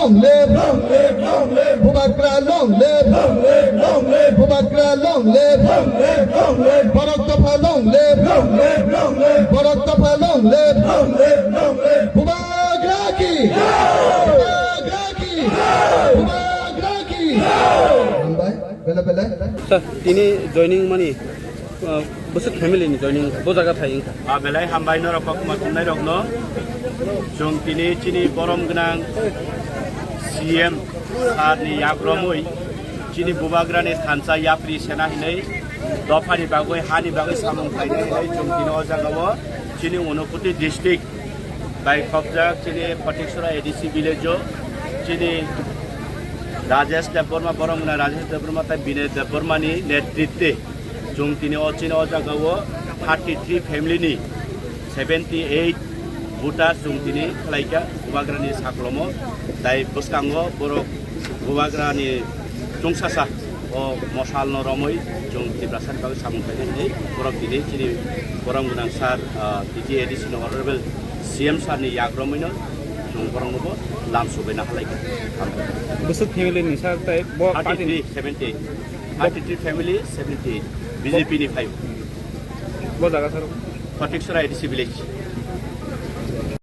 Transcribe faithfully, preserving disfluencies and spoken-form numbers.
Long live! Bubagra long live! Bubagra long live! Borok Dopha long live! Borok Dopha long live! Bubagra ki! Bubagra ki! Bubagra ki! Hambai, bele bele. Sir, tini joining mani, uh, bwswk family ni joining wngkha, bo jaga thai wngkha. Ah, belai hambai norok kokma thumnai rokno. Chwng tini chini borom gwnang C M sir ni yakromwi chini bubagrani thansa yapri sena hinwi dophani bagwi, hani bagwi samung khlainai hinwi chwng tini o jagao chini Unakoti district bai khopjak chini Phatikchora A D C village o chini Rajesh Debbarma, borom gwnang Rajesh Debbarma tei Binay Debbarma ni netritwe chwng tini o chini o jagao thirty three family ni seventy eight voter chwng tini khlaikha bubagrani saklomo, tai bwskango borok bubagrani chwngsasa o mosalno romwi chwng Tiprasani bagwi samung khainai hinwi borok tini chini borom gwnang sir, ah, D T A D C ni honorable C M sir ni yakromwino chwng boroknobo lam subaina halaikha. Bwswk family ni sir tei bo party ni? Thirty three, seventy eight. Thirty three family, seventy eight. B J P ni five. Bo jaga sir? Phatikchora A D C village.